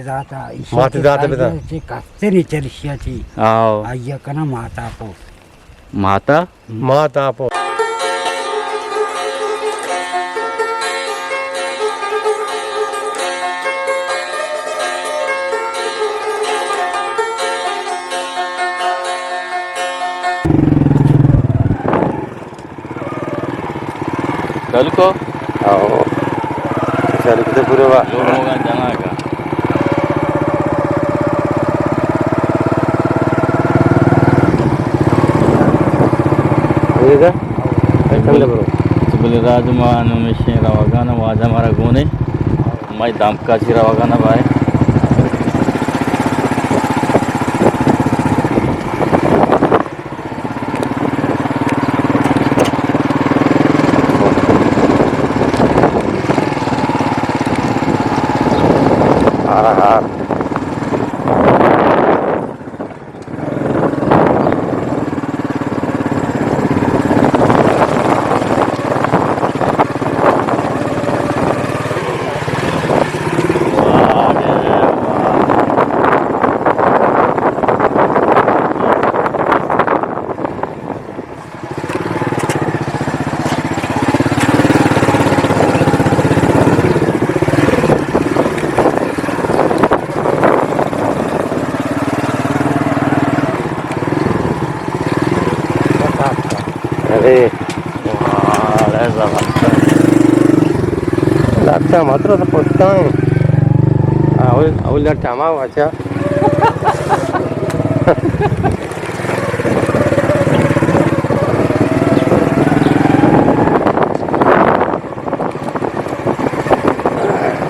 ذات ءَ ایشی مات ءِ ذات ءَ بزاں۔ چہ کستریں چرشیا چی۔ آؤ۔ آئی ءَ کناں مات ءَ پو۔ مات ءَ؟ مات ءَ پو۔ چالو کو؟ آؤ۔ چالو کتے پورے وا۔ لوگ ہوگا جانا کا۔ یہ دا؟ کندے برو۔ تو بلے راج ما نمیشیں روگانا واجہ مارا گونے۔ مائی دامکا چی روگانا بھائی۔ ارے۔ واہ، ارے زبردست۔ لٹا مدر تو پوچھتا ہے۔ اول، اول لٹا ما واچا۔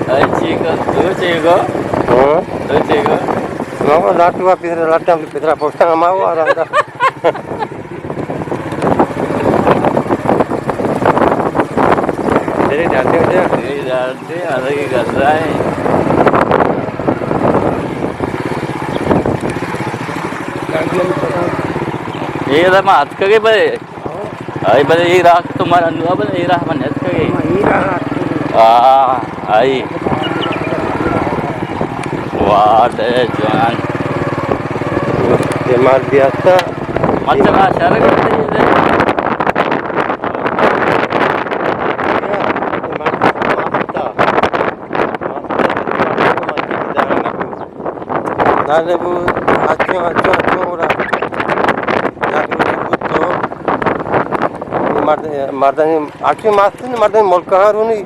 اے چی کو، تو چی کو؟ ہاں؟ تو چی کو؟ ما کو لٹوا پیسرا، لٹا پیسرا پوچھتا ما وہ آ رہا تھا۔ تیرے ڈالتے ہو جا۔ تیرے ڈالتے، الگ ہی کر رہا ہے۔ یہ تو میں ہاتھ کا کے بھائی۔ آئی بلے اے راہ تو مارا نوا بلے اے راہ من اتکگے۔ ہاں، آئی۔ واہ، دے جوان۔ یہ مار دیا تھا۔ مچھر آ شر کرتے یہ دے۔ دانے بو، اچو، اچو، اچو، گڑا۔ دانے بو، تو۔ مرد، مردانی، اچو ماستن، مردانی ملک ہاں رونی۔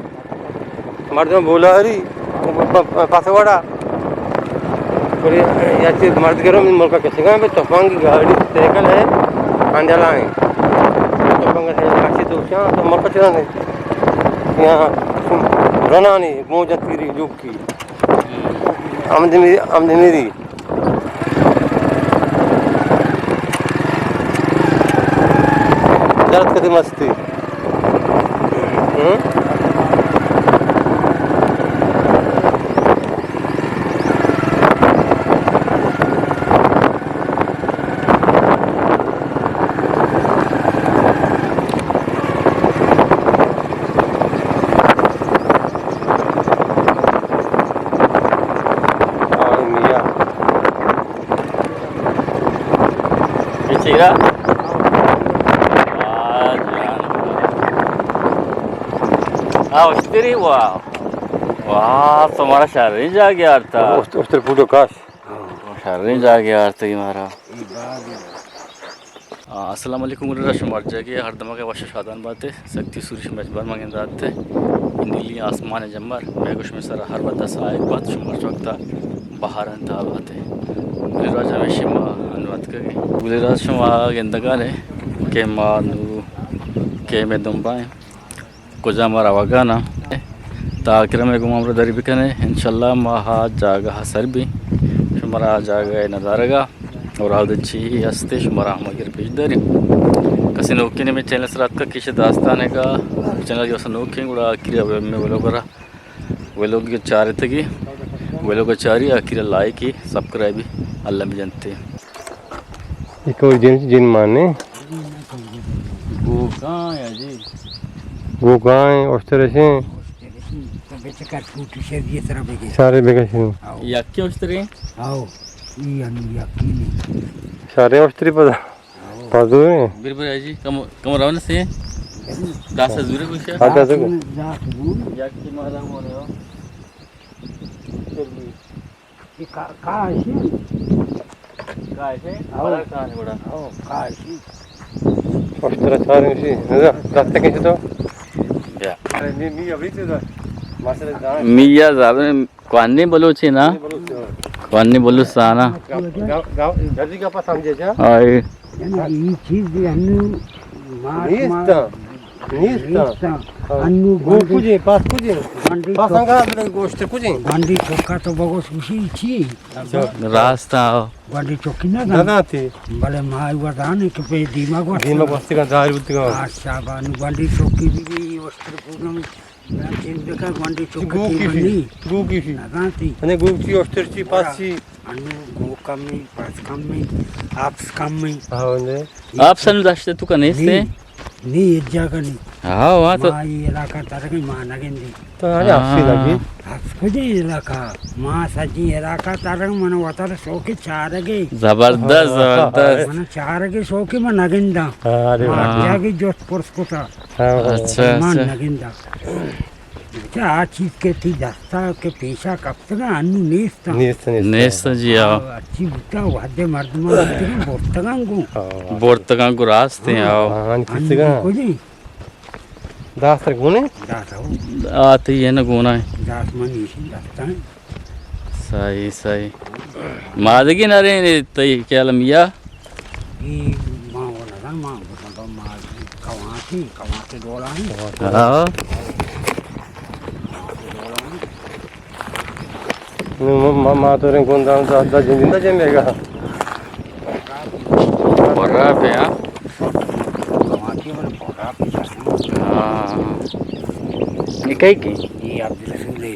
مردم بولاری، پ-، پ-، پس وڑا۔ گڑا یا چی مرد گرم ملک کسگاں بے تفنگ گاڑی سائیکل ہے، انڈلا ہے۔ تفنگ ہے، اچھی تو کیا، تو ملک چلا نہیں۔ یہاں رنانی، موجہ تیری، لوگ کی۔ آمدنی، آمدنی دی۔ درد کدی مستی۔ ہوں؟ آئی میاں۔ یہ چیرا؟ واہ جان۔ آ، اشتری، واہ۔ واہ، تمہارا شریں جاگہ آرتا۔ اشتر پوٹو کاش۔ شریں جاگہ آرتگی مارا۔ آ، السلام علیکم گلے راج، شما ہر جاگہ ہر دمگے وش شادان باتے۔ سکتی سوری شما اچ بر مگن داتے۔ نیلی آسمان جمبر، مئے گوش میں سر ہر وقت سائے بات، شما ہر وقت بہار انت آباتے۔ گلے راج ہمیشہ ما انوات کگے۔ گلے راج شما گندگانے کہ ما نو کہ میں دنبائیں۔ کجا ما روگا نا؟ تا اکرم ء گوں ہمراہ داری بکنے، انشاءاللہ ما ہا جاگہ سر بی، شمارا جاگہ نظارگا اور آود چی ہستے شمارا ہمگر پیش داری۔ کسی نوکین میں چینل سر اتکا کش داستان کا، چینل جو سا نوکین گڑا آخر میں ولوگ را، ولوگ چارتگی، ولوگ چاری آخر لائک سبسکرائب اللہ بجنتے۔ ایک اور جن، جن مانے۔ گوگاں یا جی۔ گوگاں، اشترشیں۔ بچکر فوٹو شری سرا بگے۔ سارے بگشن۔ آؤ۔ یکی اشتری؟ آؤ۔ ای انو یکی نی۔ سارے اشتری پدا۔ آؤ۔ پدو ہیں۔ بر بر جی، کم، کم روان سے۔ داس زورے کچھ؟ ہاں، داس زورے۔ داس زورے۔ یکی مالا مورے ہو۔ یہ کا، کا ہے؟ کا ہے؟ آؤ۔ بڑا کا ہے بڑا؟ آؤ، کا ہے؟ پشت را چار انچی۔ نظر، دست کیسے تو؟ بیا۔ ارے، نی، نی، ابھی تو دا۔ مسئلہ دا۔ میا زابن کوانی بلوچی نا؟ کوانی بلوچی نا۔ گاؤ، گاؤ، گاؤ، جلدی کا پاس سمجھے جا۔ آئے۔ نا، ای چیز دی انو مات نیست۔ نیست۔ نیست۔ ہاں۔ انو گو گونڈی، کجے، پاس کجے؟ گونڈی پاس چوک-، انگا بلے گوشت کجے؟ گونڈی چوکا تو بگوش گوشی چی؟ راست آؤ۔ گونڈی چوکی نہ نہ داں۔ داتی۔ بلے ما ایوا دانے کہ پہ دیما گوشت۔ دیما گوشت کا دار بوتگا۔ اچھا، بانو گونڈی چوکی بھی، بھی اشتر پورم۔ جند کا گونڈی چوکی گو کی منی۔ گو کی۔ نہ داتی۔ انے گو کی اشتر چی پاس چی۔ انو گو کمی، پاس کمی، آپس کمی۔ ہاں، نے۔ آپس انو داشتے تو کا نیستے؟ نی، نی، ایک جگہ نی۔ ہاں، وہاں تو۔ ما یہ علاقہ ترگی ما نگندی۔ تو ارے ہاں۔ آپسی لگی۔ آپس کجے علاقہ؟ ما سجی علاقہ ترگ من وتر شوقی چارگی۔ زبردست، ہاں، زبردست۔ من چارگی شوقی من نگنداں۔ ارے ما واہ۔ جاگی جوت پرس کتا۔ ہاں، ہاں۔ اچھا، من اچھا۔ نگنداں۔ اچھا، آ چیز کہ تی دستا کہ پیشا کپتگا، انو نیستا۔ نیست، نیست۔ نیست جی، آؤ۔ آؤ، اچھی بوتا، وحدے مردمان بوتگا، بورتگا گو۔ آؤ۔ بورتگا گو راست ہیں، آؤ۔ آؤ، آن انو کتگا۔ کجی؟ داس تر گونے؟ داس ہو۔ آ، تی یہ نہ گونا ہے۔ داس من ایشی دستا ہے۔ صحیح، صحیح۔ مادگی نہ رہے، تی کیا لمیا؟ ای ما و نزان، ما گوشن تو ما کواتی، کواتی ڈولا ہیں۔ ہاں۔ نو ما، ما، ما تو رنگ کون دان دا، دا جن، دا جن میگا۔ برا پہ، ہاں؟ کواتی من برا پہ۔ ہاں۔ یہ کئی کی؟ یہ عبدالرسول ہے۔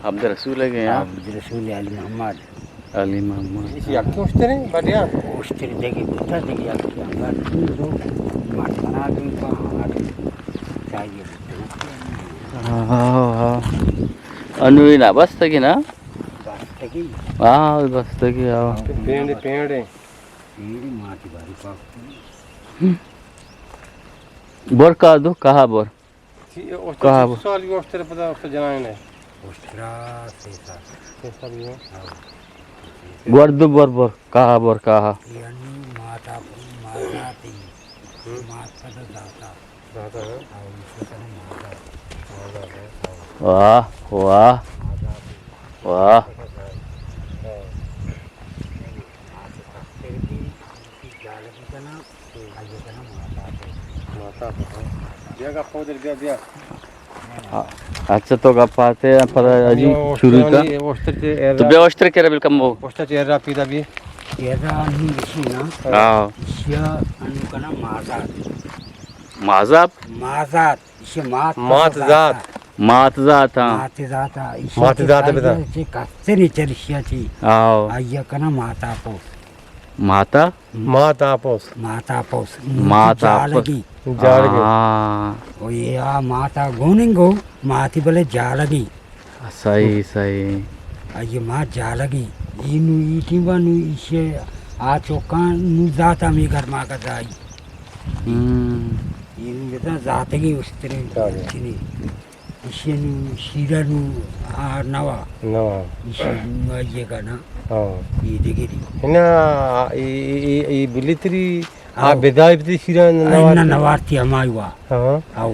عبدالرسول ہے کہ یہاں؟ عبدالرسول علی محمد۔ علی محمد۔ ایشی یک اشتریں، بڑیا۔ اشتر دیگی بوتا، دیگی یک مردم دو، مردمانا بھی تو ہمارے چاہیے۔ ہاں، ہاں، ہاں۔ انوی نا بستگی نا؟ بستگی۔ ہاں، بستگی، ہاں۔ پینڑے، پینڑے۔ پینڑے ماتی باری پاک۔ بر کا دو، کہا بر؟ چی، اوشتر کہا چی بر؟ سال گو اوشتر پدا اوشتر جنائن ہے؟ اوشترا سے سال۔ سے سال گو؟ ہاں۔ گوڑ دو بر بر، کہا بر کہا۔ یعنی ماتا، ماتا تی۔ ہم۔ مات پدا داتا۔ داتا ہے؟ ہاں، اوشتر پدا ماتا۔ ماتا ہے، ہاں۔ واہ، واہ۔ ماتا تی۔ واہ۔ پدا داتا۔ ہاں۔ مات پدا تی۔ اچھا، تو گپ آتے ہیں، پر اجی شروع کا۔ تو بیا اوشتر کے ربل کم ہو۔ اوشتر چہرہ پیدا بھی۔ چہرہ انو اسی نا۔ ہاں۔ اشیا انو کنا مازات۔ مازات؟ مازات۔ ایشی مات مات زات۔ زات۔ مات زات، ہاں۔ مات زات، ہاں۔ ایشی مات زات بدا۔ چی کستری چرشیا چی۔ آؤ۔ آیا کنا ماتا پوس۔ ماتا؟ مات آپوس۔ مات آپوس۔ مات آپوس۔ جالگی۔ جالگی۔ ہاں۔ او یہ آ ماتا گوننگو، ماتی بلے جالگی۔ صحیح، صحیح۔ آئی مات جالگی۔ اینو ای ٹیم بانو ایشی آ چوکان نو زاتا می گھر ما کا دائی۔ ہم۔ اینو بتا زاتگی اشتریں۔ زاتگی۔ چنی۔ ایشی نو شیرا نو آ نوا۔ نوا۔ ایشی نو آئیے گا نا۔ ہاں۔ ای دگری۔ نا، ای، ای، ای، ای بلیتری، آ ہاں۔ بدائی بتی شیرا نوارتی۔ نوارتی ہمائی وا۔ ہاں۔ آؤ۔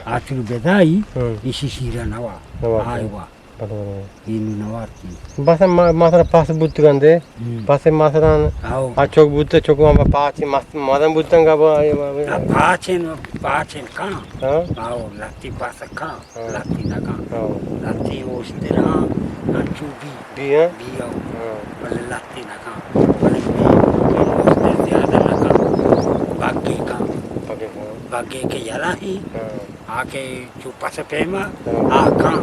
آ چلو بدائی، ہاں۔ ایشی شیرا نوا۔ نوارتی۔ آئی وا۔ بلے، بلے۔ اینو نوارتی۔ بس ما، ما سر پاس بوتگندے۔ ہم۔ پس ما سران آؤ۔ آ چوک بوت، چوک ما پاچ مست مدن بوتن گا با، آ پاچن، پاچن کان۔ ہاں۔ آؤ، لتی پاس کان، ہاں۔ لتی نہ کان۔ ہاں۔ لتی اوشترا، انچو بی۔ بی، ہاں۔ بی آؤ۔ ہاں۔ بلے لتی نہ کان۔ بلے بی، اوشتر زیادہ نہ کان۔ باقی کان۔ باقی کان۔ باقی کے یلا ہی۔ ہاں۔ آ کہ چو پس پیما آ کان،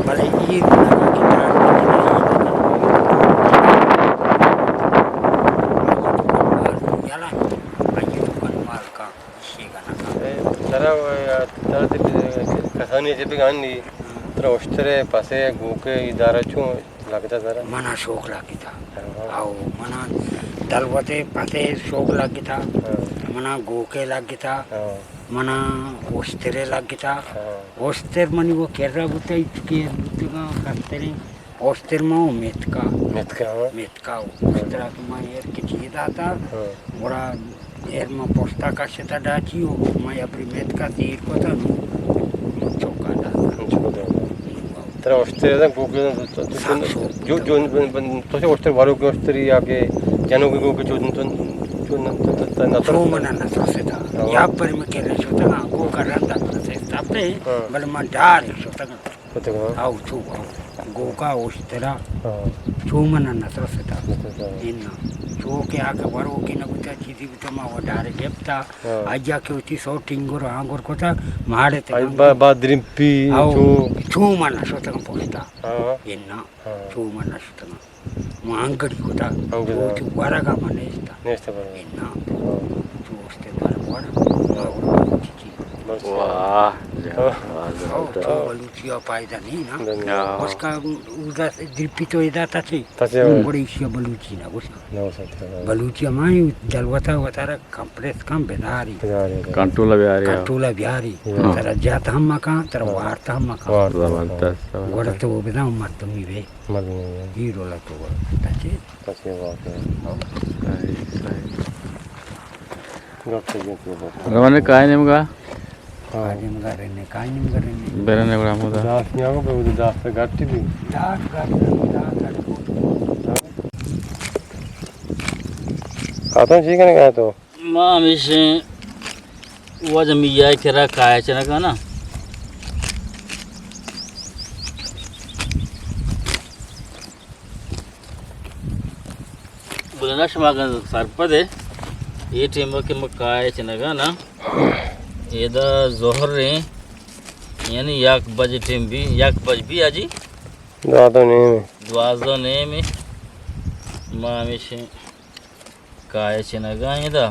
بلے ایر نہ کان کہ دار نہ کان۔ یلا، آئی تو کن مال کان، شیگا نہ کان۔ اے، ترا، ترا تے کسانی چے بگانی، ترا اشترے، پسے، گوکے، ای دارا چون لگتا ترا؟ منا شوق لگتا۔ ہاں۔ او منا دلوتے پسے شوق لگتا۔ ہاں۔ منا گوکے لگتا۔ ہاں۔ منا اشترے لگتا۔ ہاں۔ اشتر منی وہ کرا بوتا، اتکے بوتگا کستریں۔ اوشتر ما و میتکا۔ میتکا، ہاں۔ میتکا و اوشترا کہ ما ایر کچی داتا، ہاں۔ گڑا ایر ما پوستا کشتا ڈاچی و ما ابری میتکا تیر کتا نو چوکا داتا۔ چوکا داتا۔ ترا اوشتر دا گوکے تو، تو، سک شوق جو، جو، بن، بن، تو سے اوشتر والو کے اوشتری یا کہ جنو کے گوکے جو، تو، تو، تو، تو، تو، نہ چو ترستا۔ منا نہ ترستا۔ ہاں۔ یا پر میں کہنے شوتا گوکا رندا ترستا پہ، ہاں۔ بل ما ڈار شوتا۔ کتگ، ہاں۔ او چو، او۔ گوکا اوشترا۔ ہاں۔ چو من نہ ترستا۔ نہ ترستا۔ انا۔ چو کہ آ کہ ورو کہ نہ بوتا، چیزی بوتا، ما وہ ڈارے گپتا۔ ہاں۔ آجا کہ وتی سو ٹینگر آنگر کتا، ماڑے تے آئی گنگو۔ با، با درمپی، او، چو۔ چو من نہ شتگم پوستا۔ ہاں۔ انا۔ ہاں۔ چو من نہ شتگم۔ ما انگڑی کتا، انگڑی، چو ہاں۔ چو ورگا من نیستا۔ نیستا برابر۔ انا۔ ہاں۔ چو اوشتے ورگ ورگ، ما ورگ چی چی۔ واہ، جان، واہ، او، زبردست۔ تو بلوچی ءَ پائدہ نہیں نا۔ نہیں۔ ہاں۔ اس کا اودا سے دلپی تو ادا تا تھے۔ تا تھے، ہاں۔ بڑے ایشی بلوچی نا، اس کا۔ نہ ہو سکتا، ہاں۔ بلوچی ہماری دلوتا وتارا کمپلیس کم بداری۔ بداری، بداری۔ کنٹولا بیاری، ہاں۔ کنٹولا بیاری۔ ہاں۔ ترا جات ہم مکان، ترا، ہاں۔ وارتا ہم مکان۔ وارتا۔ زبردست، زبردست۔ گوڑا تو وہ بداؤں مردمی بے۔ مردمی بے۔ ہیرو لگو۔ تا چے؟ تا چے بات ہے۔ ہاں۔ صحیح، صحیح۔ رونے کائے نیمگا؟ کائے نیمگا رنے، کائے نیمگا رنے۔ برنے گڑا ہمودا۔ داس نیاگو پہ اودے داس گٹی بھی۔ داس گٹی، داس گٹی۔ کاتون چی کنے گئے تو؟ ما ہمیشہ واجہ میاں کرا کائے چنگا نا۔ بلنا شما گن سرپد ہے، اے ٹیم کہ ما کائے چنگا نا، ادا ظہر ہیں، یعنی یک بج ٹیم بھی، یک بج بھی آجی۔ دوازدہ نیم ہے۔ دوازدہ نیم ہے۔ ما ہمیشہ کائے چنگا ادا۔